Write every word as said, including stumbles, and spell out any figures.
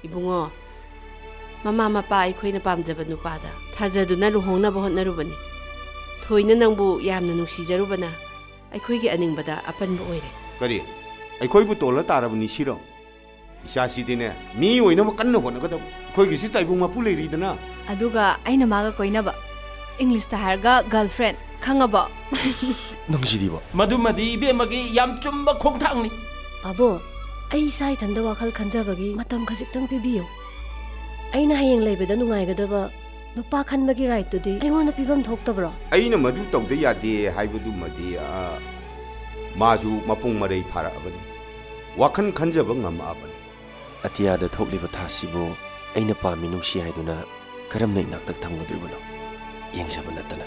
ꯏꯕꯨꯡꯉꯣ, ꯃꯃꯥ ꯃꯄꯥ ꯑꯩꯈꯣꯏꯅ ꯄꯥꯝꯖꯕ ꯅꯨꯄꯥꯗ ꯊꯥꯖꯗꯨꯅ ꯂꯨꯍꯣꯡꯅꯕ ꯍꯣꯠꯅꯔꯨꯕꯅꯤ꯫ ꯊꯣꯏꯅ ꯅꯪꯕꯨ ꯌꯥꯝꯅ ꯅꯨꯡꯁꯤꯖꯔꯨꯕꯅ ꯑꯩꯈꯣꯏꯒꯤ ꯑꯅꯤꯡꯕꯗ ꯑꯄꯟꯕ ꯑꯣꯏꯔꯦ꯫ ꯀꯔꯤ? ꯑꯩꯈꯣꯏꯕꯨ ꯇꯣꯜꯂ ꯇꯥꯔꯕꯅꯤ ꯁꯤꯔꯣ? ꯏꯆꯥꯁꯤꯗꯤꯅꯦ, ꯃꯤ ꯑꯣꯏꯅꯕ ꯀꯟꯅ ꯍꯣꯠꯅꯒꯗꯕ꯫ ꯑꯩꯈꯣꯏꯒꯤꯁꯨ ꯇꯥꯏꯕꯪ ꯃꯄꯨ ꯂꯩꯔꯤꯗꯅ꯫ ꯑꯗꯨꯒ ꯑꯩꯅ ꯃꯥꯒ ꯀꯣꯏꯅꯕ ꯏꯪꯂꯤꯁꯇ ꯍꯥꯏꯔꯒ ꯒꯔꯜꯐ꯭ꯔꯦꯟ, ꯈꯪꯉꯕꯣ? ꯅꯪꯁꯤꯗꯤꯕ꯫ ꯃꯗꯨꯃꯗꯤ ꯏꯕꯦꯝꯃꯒꯤ ꯌꯥꯝ ꯆꯨꯝꯕ ꯈꯣꯡꯊꯥꯡꯅꯤ꯫ ꯄꯥꯕꯨꯡ, ꯑꯩ ꯏꯁꯥ ꯏꯊꯟꯗ ꯋꯥꯈꯜ ꯈꯟꯖꯕꯒꯤ ꯃꯇꯝ ꯈꯖꯤꯛꯇꯪ ꯄꯤꯕꯤꯌꯨ꯫ ꯑꯩꯅ ꯍꯌꯦꯡ ꯂꯩꯕꯗ ꯅꯨꯡꯉꯥꯏꯒꯗꯕ ꯅꯨꯄꯥ ꯈꯟꯕꯒꯤ ꯔꯥꯏꯠꯇꯨꯗꯤ ꯑꯩꯉꯣꯟꯗ ꯄꯤꯐꯝ ꯊꯣꯛꯇꯕ꯭ꯔꯣ? ꯑꯩꯅ ꯃꯗꯨ ꯇꯧꯗ ꯌꯥꯗꯦ ꯍꯥꯏꯕꯗꯨꯃꯗꯤ, ꯑ, ꯃꯥꯁꯨ ꯃꯄꯨꯡ ꯃꯔꯩ ꯐꯥꯔꯛꯑꯕꯅꯤ, ꯋꯥꯈꯜ ꯈꯟꯖꯕ ꯉꯝꯃꯛꯑꯕꯅꯤ꯫ ꯑꯇꯤꯌꯥꯗ ꯊꯣꯛꯂꯤꯕ ꯊꯥꯁꯤꯕꯨ ꯑꯩꯅ ꯄꯥꯝꯃꯤ ꯅꯨꯡꯁꯤ ꯍꯥꯏꯗꯨꯅ ꯀꯔꯝꯅ ꯏꯅꯥꯛꯇ ꯊꯝꯒꯗꯧꯔꯤꯕꯅꯣ? ꯌꯦꯡꯖꯕ ꯅꯠꯇꯅ꯫